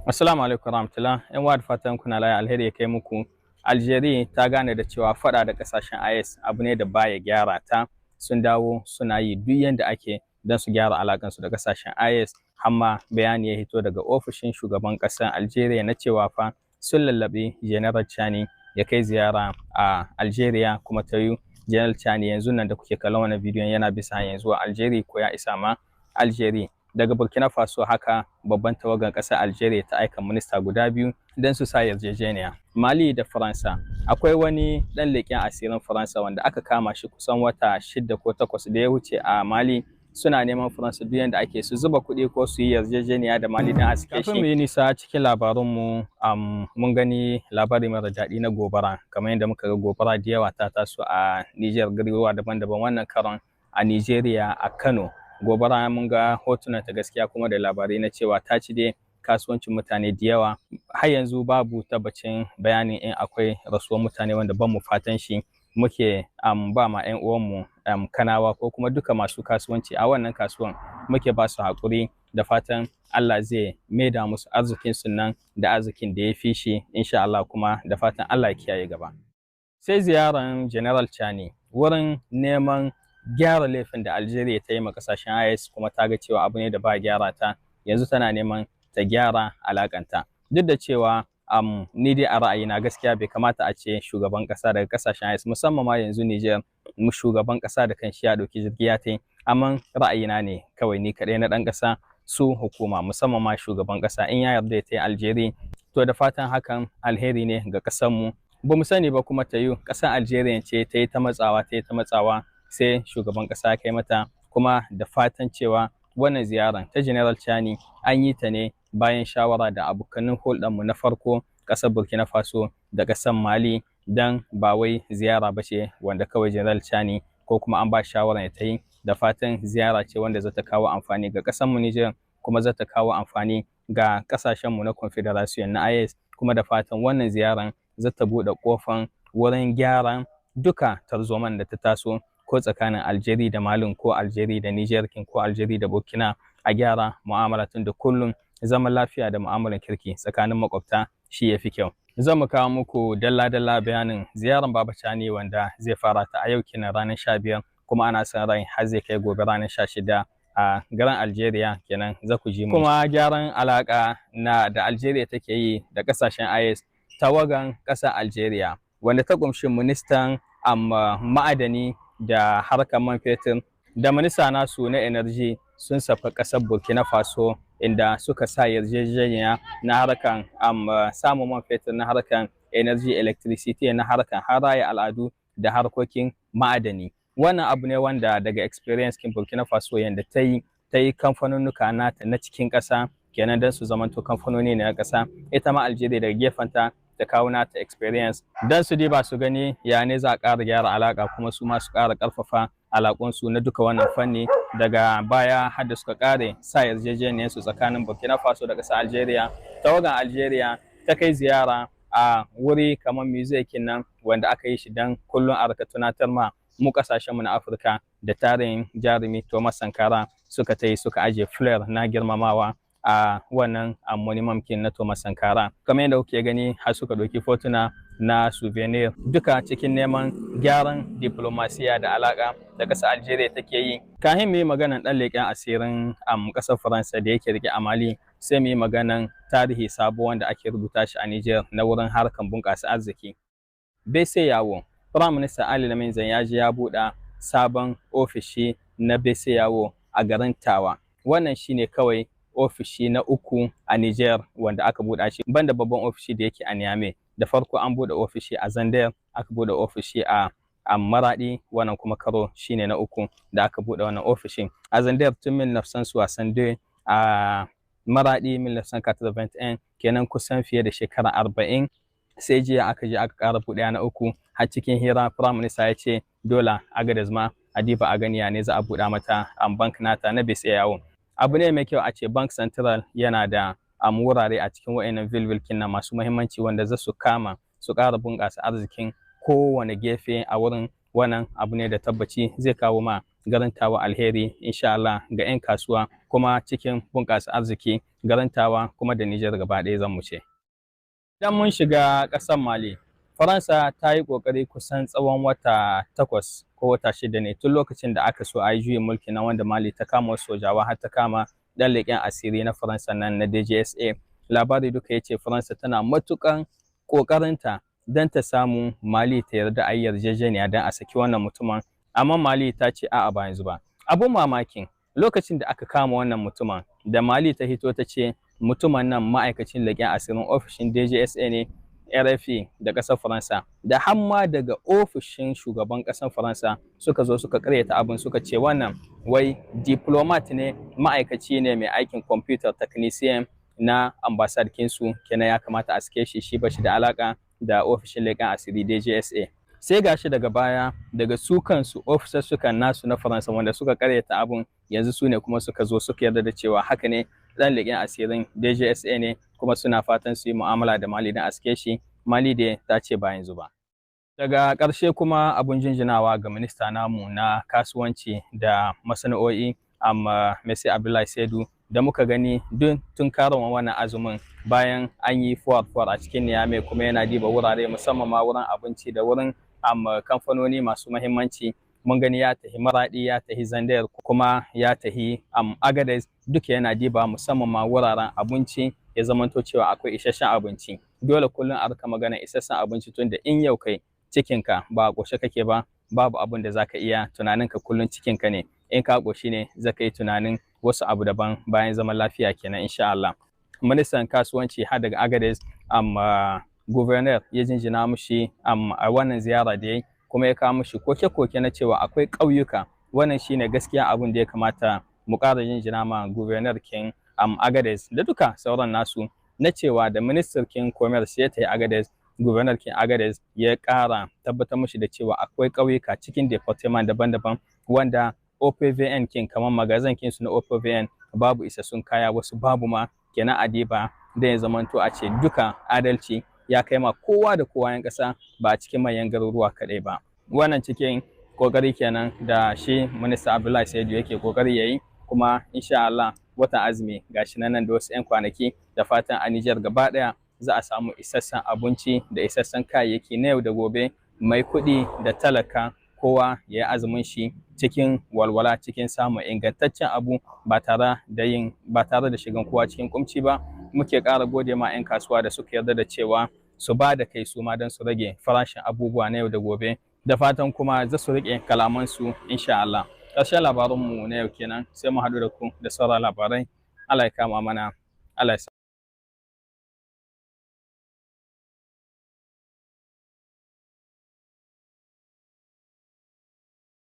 Assalamu alaikum warahmatullah. Yan wa, da fatan kuna lafiya, alheri ya kai muku. Algeria ta gane da cewa fada da kasashen AES abu ne da baya gyara ta. Sun dawo suna yi duk yanda ake don su gyara alakansu da kasashen AES. Hamma bayani ya hito daga ofishin shugaban ƙasar Algeria na cewa fa sun lallaɓi General Tchiani ya kai ziyara a Algeria, kuma ta yi General Tchiani yanzu nan da kuke kallon wannan bidiyon yana bisa hanyar zuwa Algeria ko ya isa ma Algeria. Daga Burkina Faso haka babban tawagan ƙasar Algeria ta aika minista guda biyu don su sa yarjejeniya. Mali da Faransa, akwai wani ɗan leƙen asirin Faransa wanda aka kama shi kusan wata 6 ko 8 da ya wuce a Mali. Suna neman Faransa duk yanda ake su zuba kuɗi ko su yi yarjejeniya da Mali don a sake shi. Kafin mu yi nisa cikin labarunmu, mun gani labari mara daɗi na gobara, kamar yadda muka ga gobara da yawa ta taso a Niger, garuruwa daban-daban. Wannan karon a Nigeria, a Kano, gobara mun ga hotunan ta gaskiya kuma da labarai na cewa ta ci dai kasuwancin mutane da yawa. Har yanzu babu tabbacin bayanin in akwai rasuwar mutane, wanda ban mu fatan shi muke ba ma 'yan uwanmu Kanawa ko kuma duka masu kasuwanci a wannan kasuwan, muke ba su haƙuri da fatan Allah zai maida musu arzikin su nan da arzikin da ya fi shi insha Allah, kuma da fatan Allah ya kiyaye gaba. Sai ziyaran General Tchiani wurin neman gyara laifin da Algeria ta yi ma kasashen AES, kuma ta ga cewa abu ne da ba gyara ta, yanzu tana neman ta gyara alakanta. Duk da cewa ni dai a ra'ayina gaskiya bai kamata a ce shugaban kasa daga kasashen AES, musamman ma yanzu Niger, mu shugaban kasa da kanshi ya ɗauki jirgi ya tai, amma ra'ayina ne kawai ni kaɗai na ɗan ƙasa, su hukuma, musamman ma shugaban ƙasa, in ya yarda ya tai Algeria, to da fatan hakan alheri ne ga ƙasarmu. Ba mu sani ba kuma ta yi ƙasar Algeria ce ta yi ta matsawa, ta yi ta matsawa, sai shugaban ƙasa ya kai mata. Kuma da fatan cewa wannan ziyaran ta General Tchiani an yi ta ne bayan shawara da abokanin hulɗarmu na farko, ƙasar Burkina Faso da ƙasar Mali, dan ba wai ziyara ba ce wanda kawai General Tchiani ko kuma an ba shawara ya ta yi. Da fatan ziyara ce wanda za ta kawo amfani ga ƙasarmu Niger, kuma za ta kawo amfani ga ƙasashenmu na Confederation na AES, kuma da fatan wannan ziyaran za ta buɗe ƙofan wurin gyaran duka tarzoman da ta taso ko tsakanin Algeria da Malin, ko Algeria da Niger ko Algeria da Burkina, a gyara mu'amala, tun da kullum zaman lafiya da mu'amalan kirki tsakanin makwabta shi yafi kyau. Zan mu kawo muku dalla-dalla bayanin ziyaran Baba Tchiani wanda zai fara ta a yau kenan ranar 15, kuma ana sa rai har zai kai gobe ranar 16 a garin Algeria kenan za ku ji mu. Kuma gyaran alaka na da Algeria take yi da kasashen AES, tawagan ƙasar Algeria wanda ta kumshi ministan amma ma'adani da harkar man fetur da minista nasu na energy sun safa ƙasar Burkina Faso, inda suka sa yarjejeniya na harkar samun man fetur, na harkar energy electricity, na harkar haraya al'adu da harkokin ma'adani. Wannan abu ne wanda daga experience kin Burkina Faso, yanda ta yi kamfanunnuka nata na cikin ƙasa kenan don su zamanto kamfanoni ne na ƙasa, ita ma Algeria daga gefenta ta kawo nata experience don su diba su gani ya ne za a ƙara gyara alaƙa, kuma su ma su ƙara ƙarfafa alaƙunsu na duka wannan fanni. Daga baya har da suka ƙare sa yarjejeniyar su tsakanin Burkina Faso da ƙasar Algeria, tawagan Algeria ta kai ziyara a wuri kamar museum nan wanda aka yi shi don kullum a rika tunatar ma mu ƙasashenmu na Afirka da tarihin jarumi Thomas Sankara. Suka ta yi suka aje fleur na girmamawa a wannan monument na Thomas Sankara, kamar yadda kuke gani, har suka ɗauki fotuna na souvenir, duka cikin neman gyaran diplomasiya da alaka da ƙasar Algeria take yi. Kafin mu yi maganan ɗan leƙen asirin ƙasar Faransa da yake rike a Mali, sai mu yi maganan tarihi sabo wanda ake rubuta shi a Niger na wurin harkan bunƙasa arziki. BCEAO, Prime Minister Ali Lamine Zeine ya je ya buɗe sabon ofishi na BCEAO a garin Tawa. Wannan shine kawai ofishi na uku a Niger wanda aka buɗe shi banda babban ofishi da yake a Niamey. Da farko an buɗe ofishi a Zinder, aka buɗe ofishi a Maradi, wannan kuma karo shine na uku da aka buɗe wannan ofishin. A Zinder tun 1962, a Maradi 1981 kenan, kusan fiye da shekara 40, sai jiya aka je aka ƙara buɗe na uku. Har cikin hira Prime Minister ya ce dole Agadez ma a diba a gani ya ne za a buɗe mata bank nata na BCEAO. Abu ne mai kyau a ce Bank Central yana da wurare a cikin wa'annan ville nan masu muhimmanci wanda za su kama su ƙara bunƙasa arzikin kowane gefe a wurin. Wannan abu ne da tabbaci zai kawo ma garin Tawa alheri insha Allah ga 'yan kasuwa. kuma cikin bunƙasa arziki garantawa kuma da Nijar gaba ɗaya zan mu ce. Idan mun shiga ƙasar Mali, Faransa ta yi ƙoƙari kusan tsawon wata 8 ko wata 6 ne tun lokacin da aka so a yi juyin mulki na wanda Mali ta kama wasu sojawa har ta kama ɗan leƙen asiri na Faransa nan na DGSA. Labari duka ya ce Faransa tana matuƙan ƙoƙarinta don ta samu Mali ta yarda a yi yarjejeniya don a saki wannan mutumin, amma Mali ta ce a'a, ba yanzu ba. Abun mamakin, lokacin da aka kama wannan mutumin, da Mali ta hito ta ce mutumin nan ma'aikacin leƙen asirin ofishin DGSA ne, RFI da ƙasar Faransa da har ma daga ofishin shugaban ƙasar Faransa suka zo suka karyata abin, suka ce wannan wai diplomat ne, ma'aikaci ne mai aikin computer technician na ambassade kinsu, kenan ya kamata a sake shi, shi ba shi da alaka da ofishin leƙen asiri DGSA. Sai gashi daga baya daga su kansu ofisassukan nasu na Faransa wanda suka karyata abun, yanzu su ne kuma suka zo suka yarda da cewa haka ne, dan leƙen asirin DGSA ne, kuma suna fatan su yi mu'amala da Mali don a sake shi. Mali da ta ce ba yanzu ba. Daga ƙarshe kuma, abun jinjinawa ga minista namu na kasuwanci da masana'o'i, amma Messi Abdullahi Saidu, da muka gani duk tun karon wannan azumin bayan an yi foire foire a cikin Niamey, kuma yana diba wurare, musamman ma wurin abinci da wurin amma kamfanoni masu mahimmanci. Mun gani ya tahi Maradi, ya tahi Zandayar, kuma ya tahi Agadez, duka yana diba musamman ma wuraren abinci, ya zamanto cewa akwai isasshen abinci. Dole kullum a rika magana isasshen abinci, tunda in yau kai cikinka ba a ƙoshe kake ba, babu abin da zaka iya tunaninka, kullum cikinka ne. In ka ƙoshi ne zaka yi tunanin wasu abu daban bayan zaman lafiya kenan, insha Allah. Ministan kasuwanci har daga Agadez, amma gouverneur ya jinjina mushi a wannan ziyara da yayi, kuma ya kawo mushi koke-koke na cewa akwai ƙauyuka. Wannan shine gaskiya abin da ya kamata mu ƙara jinjina ma gouverneur kin Agadez da duka sauran nasu, na cewa da minister kin commerce ya tafi Agadez, gouverneur kin Agadez ya ƙara tabbatar mushi da cewa akwai ƙauyuka cikin department daban-daban wanda OPVN kin, kamar magasin kin su na OPVN, babu isassun kaya, wasu babu ma. Kenan adiba da ya zamanto a ce duka adalci ya kai ma kowa da kowa yan ƙasa, ba a cikin manyan garuruwa kaɗai ba. Wannan cikin kokari kenan da shi minista Abdullahi Saidu yake kokari yayi. Kuma insha Allah watan azumi gashi nan da wasu 'yan kwanaki, da fatan a Nijar gaba ɗaya za a samu isassun abinci da isassun kayayyaki na yau da gobe, mai kuɗi da talaka kowa ya yi azumin shi cikin walwala, cikin samun ingantaccen abu, ba tare da shigan kowa cikin kumci ba. Muke ƙara gode ma 'yan kasuwa da suka yarda da cewa su ba da kai su ma don su rage farashin abubuwa na yau da gobe, da fatan kuma za su riƙe kalamansu, insha Allah. Ƙarshen labarinmu na yau kenan, sai mu haɗu da ku da sauran labarai. Allah ya kama mana, Allah ya